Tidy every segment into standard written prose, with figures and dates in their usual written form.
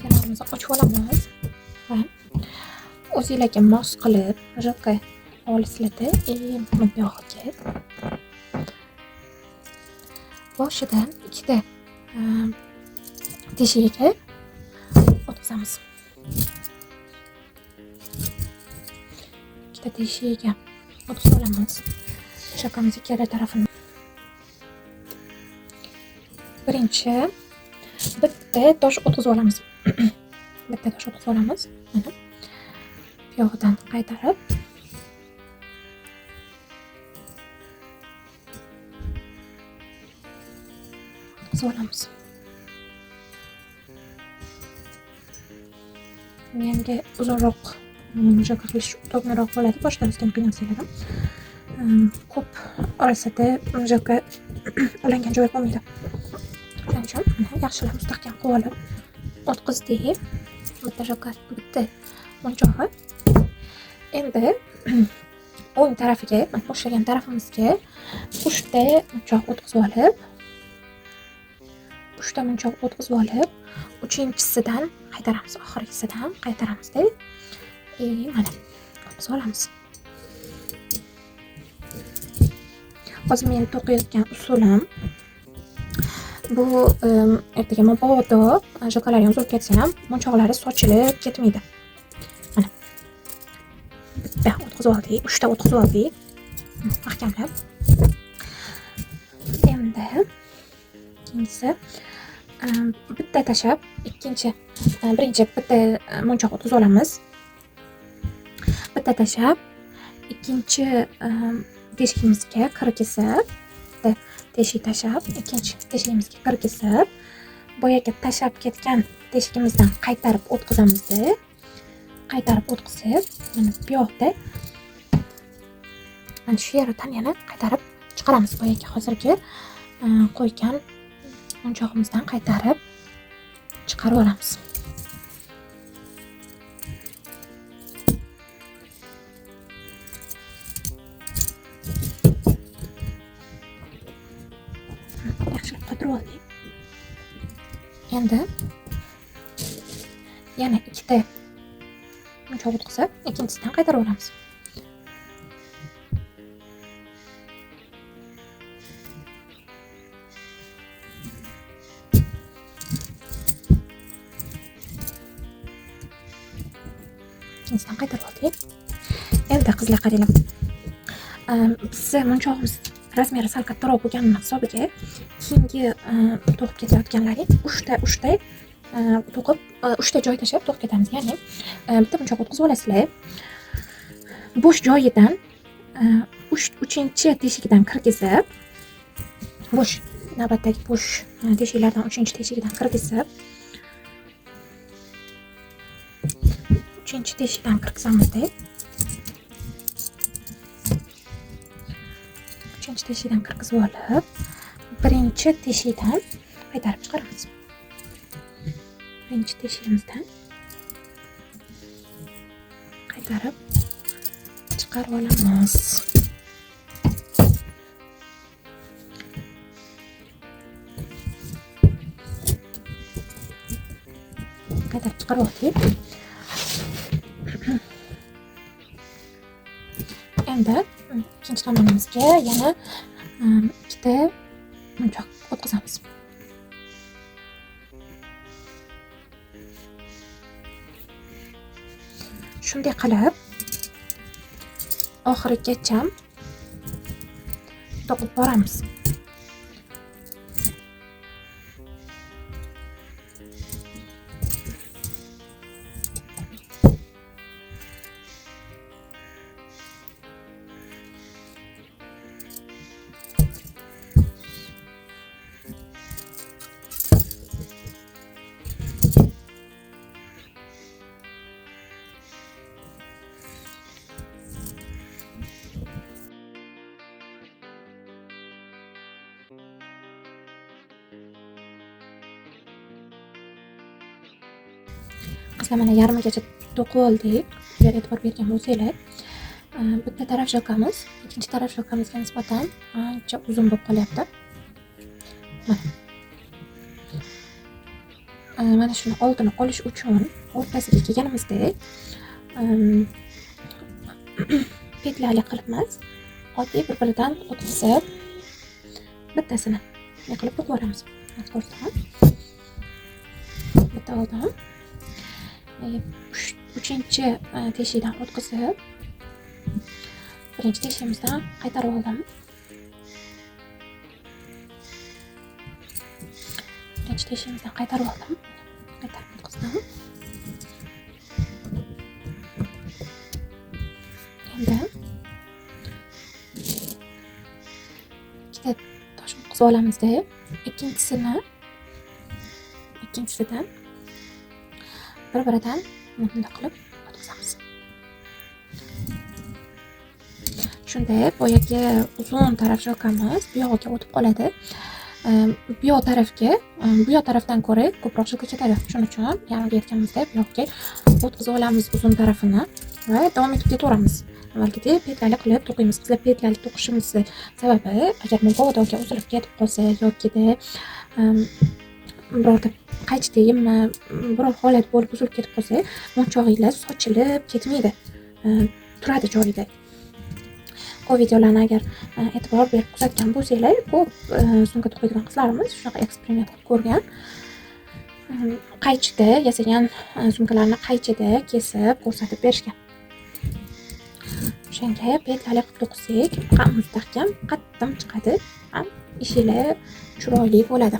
Kenarimizni ochib olamiz va o'zinglarga mos qilib жилка olasizlarda и buyog'iga boshidan ikkita teshigiga o'tkazamiz. Ikkita teshigiga o'tkazib olamiz. Жилкamiz ikkala tarafini. Birinchi bitta tosh o'tkazib olamiz. Bitta tosh o'tkazib olamiz. Mana. Buyog'idan qaytarib o'tkazib olamiz. Menga uzunroq жилка qilish удобныйroq bo'ladi. Boshida ozgina qiynalsanglar ham ko'p orasida жилка ulangan joyi bo'lmaydi. Shuning uchun mana yaxshilab mustahkam qilib olib o'tkazdik. Bitta жилка, bitta munchog'i. Endi o'ng tarafiga, mana boshlagan tarafimizga 3ta munchoq o'tkazib olib, 3ta munchoq o'tkazib olib, uchinchisidan qaytaramiz, oxirgisidan qaytaramizda. Mana o'tkazib olamiz. Hozir men to'qiyotgan usulim bu, ertaga mabodo жилкалari ham uzilib ketsa ham munchoqlari sochilib ketmaydi. Mana bitta o'tkazib oldik, 3ta o'tkazib oldik mahkamlab. Endi keyingisi bitta tashlab, birinchi bitta munchoq o'tkazib olamiz. Bitta tashlab, ikkinchi teshigimizga kirgizib, bitta teshik tashlab, ikkinchi teshigimizga kirgizib, boyagi tashlab ketgan teshigimizdan qaytarib o'tkazamizda. Qaytarib o'tkazib, mana bu yoqda mana shu yerdan yana qaytarib chiqaramiz. Boyagi hozirgi qo'ygan munchog'imizdan qaytarib chiqarib olamiz. Yaxshilab qotirib oldik. Endi yana ikkita munchoq o'tkazib, ikkinchisidan qaytarib olamiz. Ikkinchisidan qaytarib oldik. Endi qizlar qaranglar. Bizni munchog'imiz razmeri sal kattaroq bo'lganini hisobiga keyingi to'qib ketayotganlaring uchta to'qib, uchta joy tashlab to'qib ketamiz. Ya'ni bitta munchoq o'tkazib olasizlar. Bo'sh joyidan uchinchi teshigidan kirgizib, bo'sh navbatdagi bo'sh teshiklardan uchinchi teshigidan kirgizib, uchinchi teshikdan kirgizamizda. Uchinchi teshikdan kirgizib olib, birinchi teshikdan qaytarib chiqaramiz. Birinchi teshigimizdan qaytarib chiqarib olamiz. Qaytarib chiqarib oldik. Endi ikkinchi tomonimizga yana ikkita munchoq o'tkazamiz. Shunday qilib oxirigacha to'qib boramiz. Qizlar, mana yarmigacha to'qib oldik. Agar e'tibor bergan bo'lsanglar, bitta taraf жилкamiz ikkinchi taraf жилkamizga nisbatan ancha uzun bo'lib qolyapti. Mana. Mana shuni oldini olish uchun o'rtasiga kelganimizda petlali qilibmiz. Oddiy bir-biridan o'tkazib bittasini qilib to'qib yuboramiz. Ko'rsataman. Bitta oldim. Uchinchi teshikdan o'tkazib birinchi teshigimizdan qaytarib oldim. Birinchi teshigimizdan qaytarib oldim. Qaytarib o'tkazdim. Endi ikkita tosh o'tkazib olamizda, ikkinchisidan bir-biridan bunday qilib o'tkazamiz. Shunda boyagi uzun taraf жилкamiz bu yog'iga o'tib qoladi. Bu yoq tarafga, bu yoq tarafdan ko'ra ko'proq жилка ketadi. Shuning uchun yarmiga yetganimizda bu yoqqa o'tkazib olamiz uzun tarafini va davom etib ketaveramiz. Avvalgidek petlali qilib to'qiymiz. Qizlar, petlali to'qishimizni sababi, agar mubodoga uzilib ketib qolsa yokida birorta qaychi tegimmi, biror holat bo'lib uzilib ketib qolsa, munchog'inglar sochilib ketmaydi, turadi joyida. Ko'p videolarni agar e'tibor berib kuzatgan bo'lsanglar, ko'p sumka to'qiydigan qizlarimiz shunaqa eksperiment qilib ko'rgan. Qaychida yasagan sumkalarni qaychida kesib ko'rsatib berishgan. O'shanga petlali qilib to'qisak, ham mustahkam, qattiq chiqadi, ham ishinglar chiroyli bo'ladi.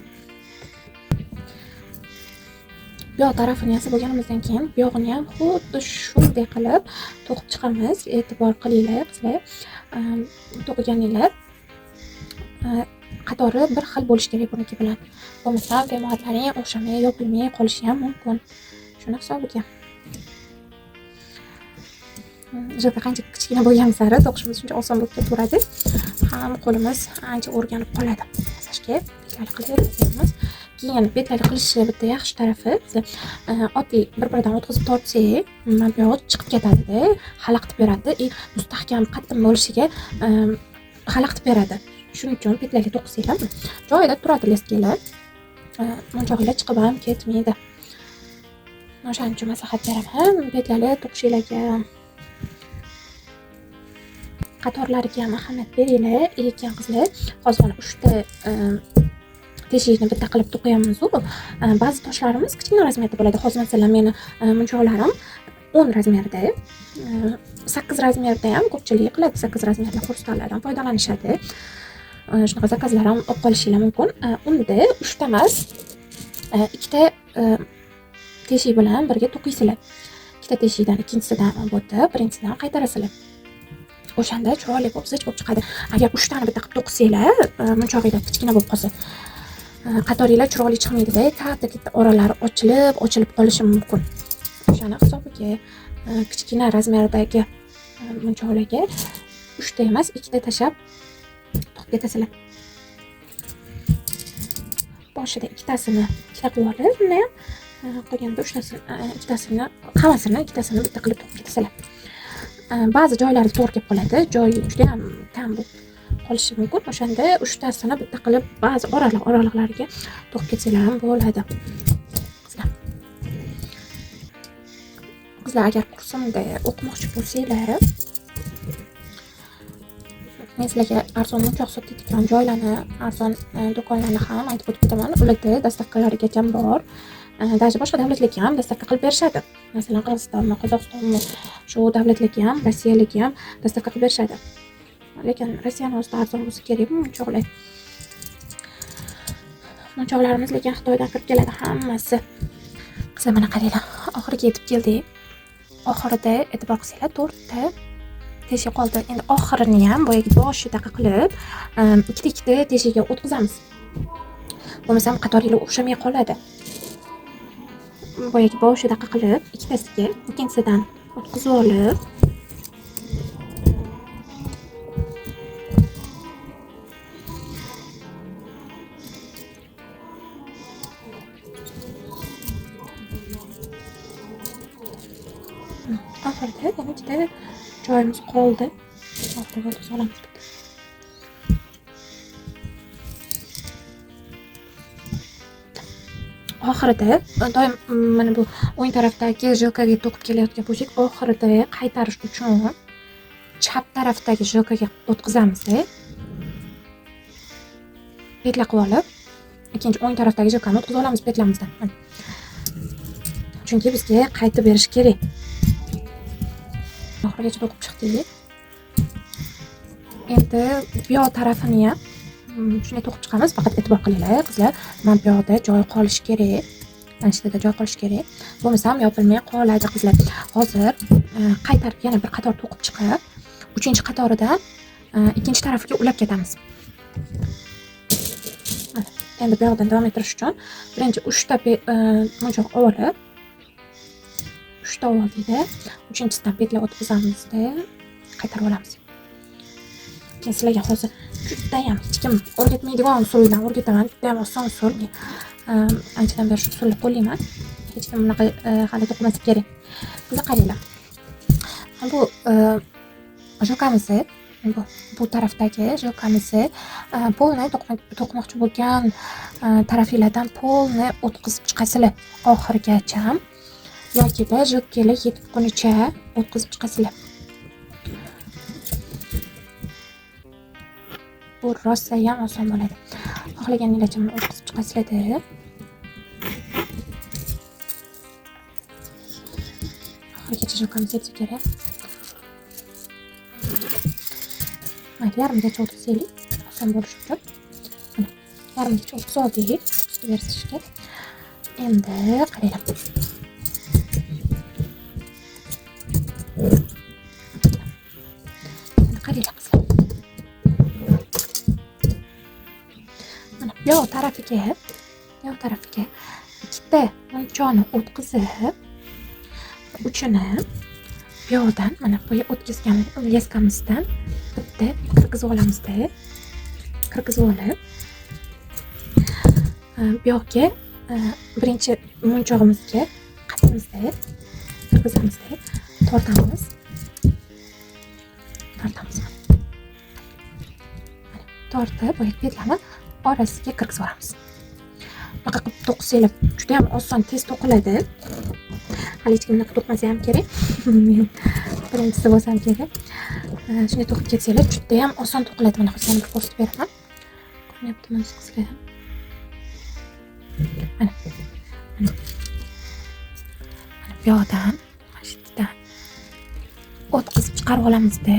Bu yoq tarafini yasab bo'lganimizdan keyin bu yog'ini ham xuddi shunday qilib to'qib chiqamiz. E'tibor qilinglar qizlar, to'qiganinglar qatori bir xil bo'lishi kerak buniki bilan. Bo'lmasa fermuarlaring o'xshamay, yopilmay qolishi ham mumkin. Shuni hisobiga. Жилка qancha kichkina bo'lgan sari to'qishimiz shuncha oson bo'lib ketaveradi. Ham qo'limiz ancha o'rganib qoladi. Yasashga petlali qilib yasaymiz. Keyin petlali qilishni bitta yaxshi tarafi, oddiy bir-biridan o'tkazib tortsak, mana bu yog'i chiqib ketadi-da, xalaqit beradi, mustahkam qattiq bo'lishiga xalaqit beradi. Shuning uchun petlali to'qisanglar joyida turadi leskanglar, munchog'inglar chiqib ham ketmaydi. O'shaning uchun maslahat beraman, petlali to'qishinglarga. Qatorlariga ham ahamiyat beringlar. Lekin qizlar, hozir mana 3 ta teshikni bitta qilib to'qiyapmiz-u. Ba'zi toshlarimiz kichkina razmerda bo'ladi. Hozir masalan meni munchoqlarim 10 razmerda, 8 razmerda ham ko'pchilik qiladi. 8 razmerli xrustallardan foydalanishadi. Shunaqa zakazlar ham olib qolishinglar mumkin. Unda 3 ta emas, 2 ta teshik bilan birga to'qiysizlar. 2 ta teshikdan ikkinchisidan o'tib, birinchisidan qaytarasizlar. O'shanda chiroyli bo'lib, zich bo'lib chiqadi. Agar 3 tani bitta qilib to'qisanglar, munchog'inglar kichkina bo'lib qolsa, qatoringlar chiroyli chiqmaydi-da, katta-katta oralari ochilib, ochilib qolishi mumkin. O'shani hisobiga kichkina razmerdagi munchoqlarga 3 ta emas, 2 ta tashlab to'qib ketasizlar. Boshida ikkitasini ikkita qilib olib, uni ham qolganda uchtasini, ikkitasini, hammasini ikkitasini bitta qilib to'qib ketasizlar. Ba'zi joylarda to'g'ri kelib qoladi, joyi juda ham kam bo'lib qolishi mumkin. O'shanda uchtasini bitta qilib ba'zi oraliqlarga to'qib ketsanglar ham bo'ladi. Qizlar, agar kursimda o'qimoqchi bo'lsanglar, men sizlarga arzon munchoq sotadigan joylarni, arzon do'konlarni ham aytib o'tib ketaman. Ularda dastavkalarigacha bor. Даже boshqa davlatlarga ham dastavka qilib berishadi. Masalan, Qirg'izistonmi, Qozog'istonmi, shu davlatlarga ham, Rossiyalarga ham dastavka qilib berishadi. Lekin Rossiyani o'zida arzon bo'lsa kerak munchoqlar. Munchoqlarimiz lekin Xitoydan kirib keladi hammasi. Qizlar, mana qaranglar, oxiriga yetib keldik. Oxirida e'tibor qilsanglar, 4 ta teshik qoldi. Endi oxirini ham boyagi boshidaqa qilib, ikkita-ikkita teshikka o'tkazamiz. Bo'lmasam qatoringlar o'xshamay qoladi. Boyagi boshidaqa qilib, ikkitasiga, ikkinchisidan o'tkazib olib, Oxirida yana ikkita joyimiz qoldi. Oxiriga o'tkazib olamiz bitta. Oxirida doim mana bu o'ng tarafdagi жилkaga to'qib kelayotgan bo'lsak, oxirida qaytarish uchun chap tarafdagi жилkaga o'tkazamiz. Petla qilib olib, ikkinchi o'ng tarafdagi жилkani o'tkazib olamiz petlamizdan. Chunki bizga qaytib berish kerak. Oxirigacha to'qib chiqdik. Endi bu yoq tarafini ham shunday to'qib chiqamiz. Faqat e'tibor qilinglar, qizlar, mana bu yoqda joy qolishi kerak. Mana shu yerda joy qolishi kerak. Bo'lmasam yopilmay qoladi qizlar. Hozir qaytarib yana bir qator to'qib chiqib, uchinchi qatoridan ikkinchi tarafiga ulab ketamiz. Endi bu yoqdan davom ettirish uchun birinchi 3 ta munchoq olib, 3 ta oldikda, uchinchisidan petla o'tkazamizda, qaytarib olamiz. Keyin sizlarga hozir judayam hech kim o'rgatmaydigan usuldan o'rgataman. Judayam oson usul. Anchadan beri shu usulni qo'llayman. Hech kim bunaqa hali to'qimasa kerak. Bunda qaranglar. Bu жилкamizni, bu tarafdagi жилкamizni polni to'qimoqchi bo'lgan tarafinglardan polni o'tkazib chiqasizlar oxirigacha yokida жилkalar yetib qunicha o'tkazib chiqasizlar. Bu rosayam oson bo'ladi. Xohlaganinglarcha buni o'tkazib chiqasizlar. Oxirigacha жилкamiz yetsa kerak. Mayli, yarmigacha o'tkazaylik, oson bo'lishi uchun. Mana yarmigacha o'tkazib oldik, o'tkazib berishga. Endi qaranglar. Endi qaranglar qizlar. Mana bu yoq tarafiga, ikkita munchoni o'tkazib, uchini bu yoqdan mana bu o'tkazgan leskamizdan bitta kirgizib olamizda. Kirgizib olib, bu yoqga birinchi munchog'imizga qatlamizda, kirgizamizda, tortamiz. Tortamiz. Mana tortib, boyagi petlani orasiga kirgizib olamiz. Bunaqa qilib to'qisanglar juda ham oson, tez to'qiladi. Hali hech kim bunaqa to'qmasa ham kerak. Men birinchisi bo'lsam kerak. Shunday to'qib ketsanglar juda ham oson to'qiladi. Mana hozir yana bir ko'rsatib beraman. Ko'ryaptimi qizlar? Mana. Mana bu yoqdan, mana shu yerdan o'tkazib chiqarib olamizda.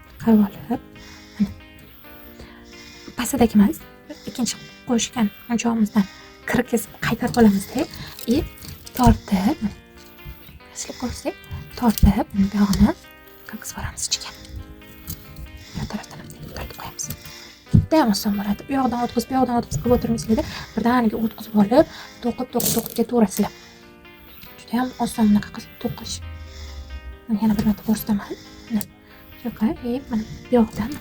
Chiqarib olib, mana pastidagi emas, ikkinchi qo'shgan munchog'imizdan kirgizib qaytarib olamizda и tortib, sizlar ko'rsak, tortib bu yog'ini kirgizib yuboramiz ichiga. Bu tarafdan ham tortib qo'yamiz. Juda ham oson bo'ladi. Bu yoqdan o'tkazib, bu yoqdan o'tkazib qilib o'tirmaysizlar, birdaniga o'tkazib olib, to'qib, to'qib, to'qib ketaverasizlar. Juda ham oson bunaqa qilib to'qish. Mana yana bir marta ko'rsataman. Mana shunaqa, mana bu yoqdan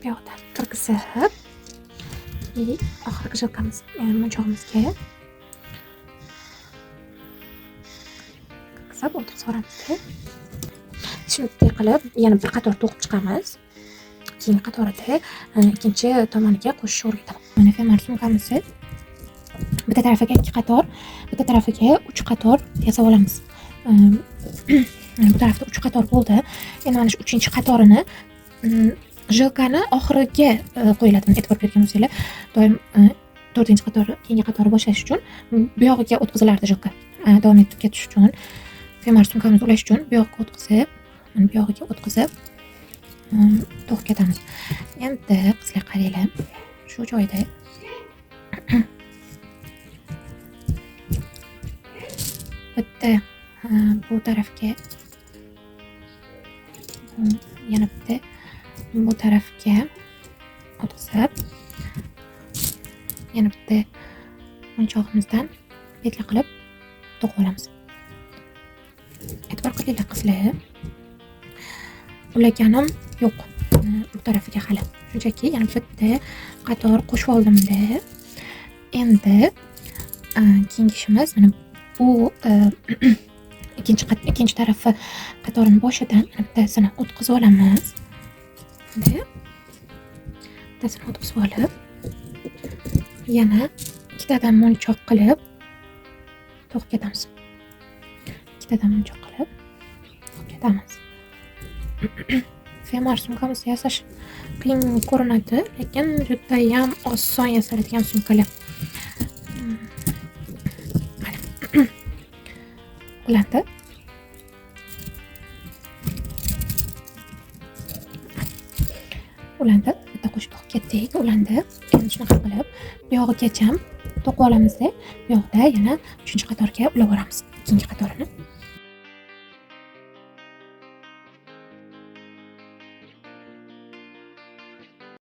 bu yoqdan kirgizib, oxirgi жилкamiz, munchog'imizga kirgizib o'tkazib yuboramiz. Shunday qilib yana bir qator to'qib chiqamiz. Keyingi qatorida ikkinchi tomoniga qo'shishni o'rgataman. Mana fermer sumkamizni bitta tarafiga 2 qator, bitta tarafiga 3 qator yasab olamiz. Bu tarafda 3 qator bo'ldi. Endi mana shu 3-qatorini жилкani oxiriga qo'yiladi. E'tibor bergan bo'lsanglar, doim 4-qatori, keyingi qatori boshlash uchun bu yog'iga o'tkazilardi жилка. Davom etib ketish uchun, fermer sumkamizni ulash uchun bu yoqqa o'tkazib, mana bu yog'iga o'tkazib to'qib ketamiz. Endi qizlar qaranglar, shu joyda bitta bu tarafga, yana bitta bu tarafga o'tkazib, yana bitta munchog'imizdan petla qilib to'qib olamiz. E'tibor qilinglar qizlar, ulaganim yo'q bu tarafiga hali. Shunchaki yana bitta qator qo'shib oldimda. Endi keyingi ishimiz mana bu ikkinchi tarafi qatorini boshidan mana bittasini o'tkazib olamiz. Bittasini o'tkazib olib, yana ikkitadan munchoq qilib to'qib ketamiz. Ikkitadan munchoq qilib to'qib ketamiz. Fermoar sumkamizni yasash qiyin ko'rinadi, lekin judayam oson yasaladigan sumkalar. Mana. Ulandi. Ulandi. Bitta qo'shib to'qib ketdik. Ulandi. Endi shunaqa qilib bu yog'igacha to'qib olamizda, bu yoqda yana 3-qatorga ulab yuboramiz. Ikkinchi qatorini.